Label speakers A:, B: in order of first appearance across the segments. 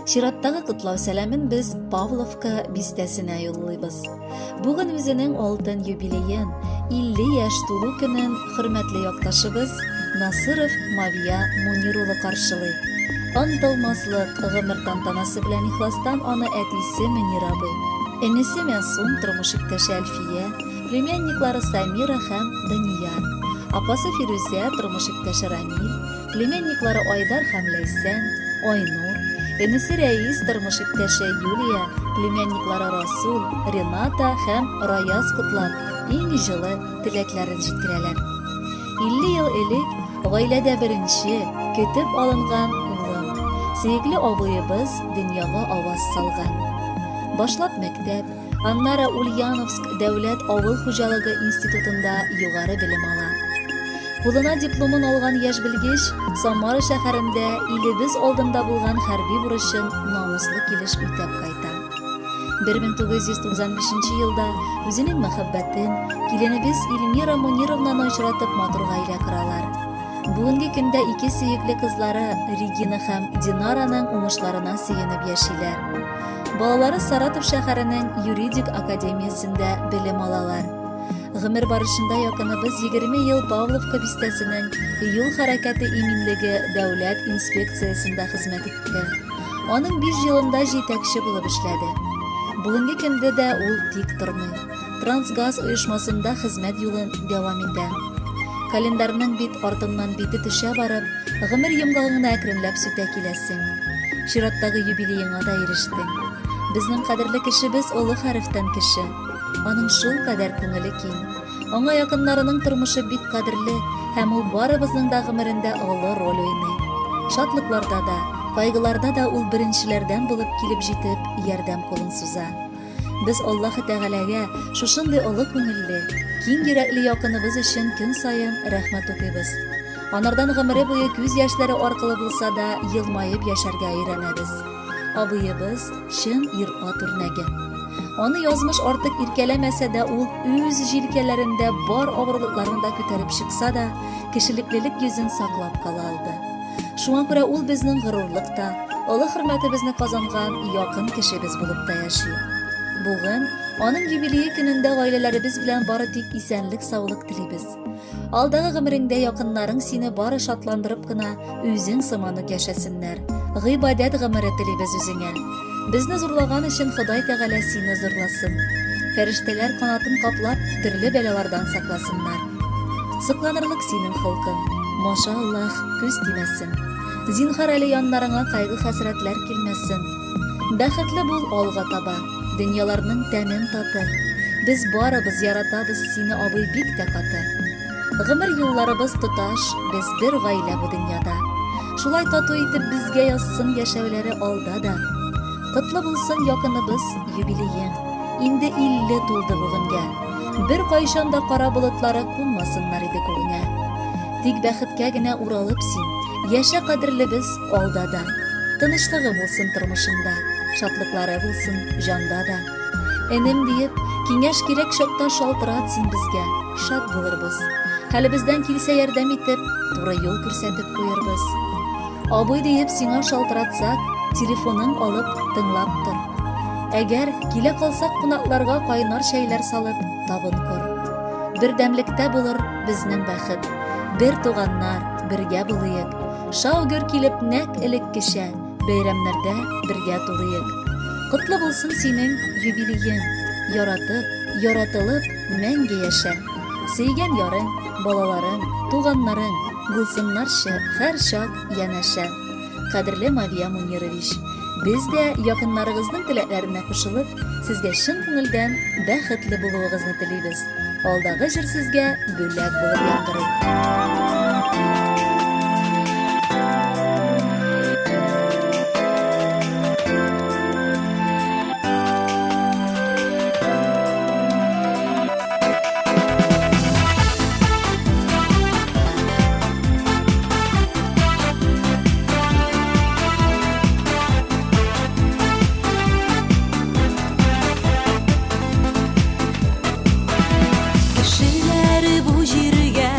A: Чираттагы котлау сәламен без Павловка бистәсенә юллыйбыз. Бүген үзенең алтын юбилеен, 50 яшь тулу көнен хөрмәтле якташыбыз Насыров Мавия Мунир улы каршылый. Онытылмаслык гомер тантанасы белән ихластан аны әтисе Мөнир абый, энесе Мәсум, тормыш иптәше Әлфия, племянниклары Самира һәм Данияр, апасы Фирүзә, тормыш иптәше Рамил, Племянниклары Айдар һәм Ләйсән, Айнур, энесе Рәис, тормыш иптәше Юлия, племянниклары Расул, Рената һәм Раяз котлап, иң җылы теләкләрен җиткерәләр. 50 ел элек гаиләдә беренче, көтеп алынган улым, сөекле абыебыз дөньяга аваз салган. Башлап мәктәп, Аннары Ульяновск дәүләт авыл хуҗалыгы институтында югары белем ала. Кулына дипломын алган яшь белгеч Самара шәһәрендә илебез алдында булган хәрби бурычын намуслы килеш үтәп кайта. 1995 елда үзенең мәхәббәтен, киленебез Эльмира Мунировнаны очратып матур гаилә коралар. Бүгенге көндә ике сөекле кызлары Регина һәм Динараның уңышларына сөенеп яшиләр. Балалары Саратов шәһәренең юридик академиясендә белем алалар. Гомер барышында якыныбыз 20 ел Павловка бистәсенең юл хәрәкәте иминлеге дәүләт инспекциясендә хезмәт итте. Аның 5 елында җитәкче булып эшләде. Бүгенге көндә дә ул тик тормый. Трансгаз оешмасында хезмәт юлын дәвам итә. Календарьның бит артыннан бите төшә барып, Гомер йомгагыңны әкренләп сүтә киләсең. Чираттагы юбилееңа да ирештең. Безнең кадерле кешебез олы хәрефтән кеше. Аның шулкадәр күңеле киң. Аңа якыннарының тормышы бик кадерле һәм ул барыбызның да гомерендә олы роль уйный. Шатлыкларда да, кайгыларда да ул беренчеләрдән булып килеп җитеп, ярдәм кулын суза. Без Аллаһы Тәгаләгә шушындый олы күңелле, киң йөрәкле якыныбыз өчен көн саен рәхмәт укыйбыз. Анардан гомере буе күз яшьләре аркылы булса да елмаеп яшәргә өйрәнәбез. Абыебыз чын ир-ат үрнәге. Аны язмыш артык иркәләмәсә дә, ул үз җилкәләрендә бар авырлыкларны да күтәреп чыкса да, кешелеклелек йөзен саклап кала алды. Шуңа күрә ул безнең горурлык та, олы хөрмәтебезне казанган якын кешебез булып та яши. Бүген аның юбилее көнендә гаиләләребез белән бары тик исәнлек-саулык телибез. Алдагы гомереңдә якыннарың сине бары шатландырып кына үзең сыман ук яшәсеннәр. Гыйбадәт гомере телибез үзеңә. Безне зурлаган өчен Ходай Тәгалә сине зурласын. Фәрештәләр канатын каплап, төрле бәлалардан сакласыннар. Сокланырлык синең холкың. Маша Аллаһ, күз тимәсен. Зинһар әле яннарыңа кайгы-хәсрәтләр килмәсен. Бәхетле бул алга таба, дөньяларның тәмен таты. Без барыбыз яратабыз сине, абый, бик тә каты. Гомер юлларыбыз тоташ, без бер гаилә бу дөньяда. Шулай тату итеп безгә язсын яшәүләре алда да. Котлы булсын якыныбыз юбилеең. Инде 50 тулды бүгенгә. Бер кайчан да кара болытлары кунмасыннар иде күгеңә. Тик бәхеткә генә уралып син, яшә кадерлебез алда да. Тынычлыгы булсын тормышыңда, шатлыклары булсын җанда да. Энем диеп, киңәш кирәк чакта шалтырат син безгә, шат булырбыз. Хәлебездән килсә ярдәм итеп, туры юл күрсәтеп куербыз. Абый диеп сиңа шалтыратсак, телефоның алып, тыңлап тор. Әгәр килә калсак кунакларга кайнар чәйләр салып, табын кор. Бердәмлектә булыр безнең бәхет. Бер туганнар, бергә булыек. Шау-гөр килеп нәкъ элеккечә, бәйрәмнәрдә бергә тулыек. Котлы булсын синең юбилеең, яратып, яратылып мәңге яшә. Сөйгән ярың, балаларың, туганнарың булсыннарчы һәрчак янәшә. Кадерле Мавия Мунирович, без дә якыннарыгызның теләкләренә кушылып, сезгә чын күңелдән бәхетле булуыгызны телибез. Алдагы җыр сезгә бүләк булып яңгырый.
B: Кешеләр бу җиргә.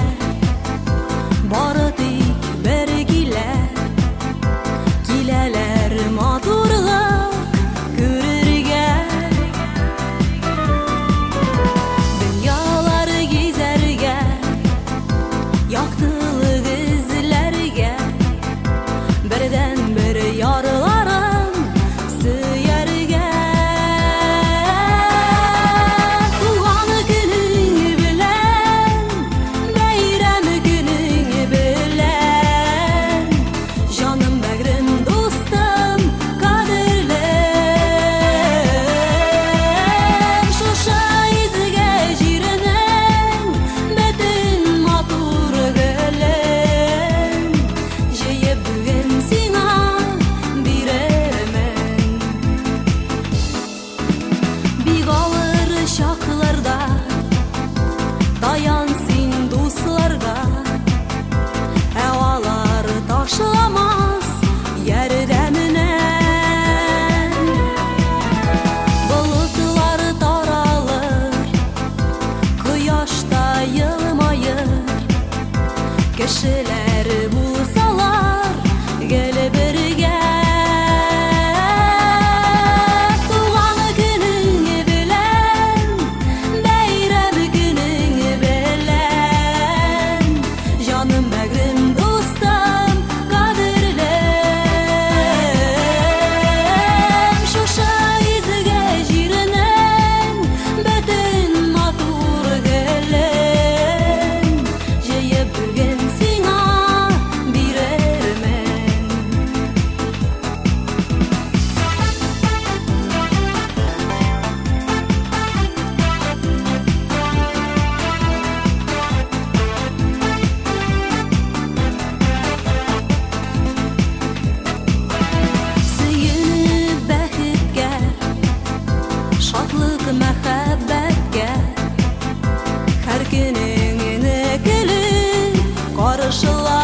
B: Таян син дусларга, ә алар ташламас ярдәменә. Болытлар таралыр, кояш та елмаер, кешеләр булсалар гел бергә. Туган көнең белән, бәйрәм көнең белән, җаным, бәгърем, дустым, кадерлем. Шушы изге җирнең бөтен матур гөлен җыеп бүген сиңа бирермен. Сөенеп бәхеткә, шатлык мәхәббәткә, һәр көнеңне көлеп каршыла.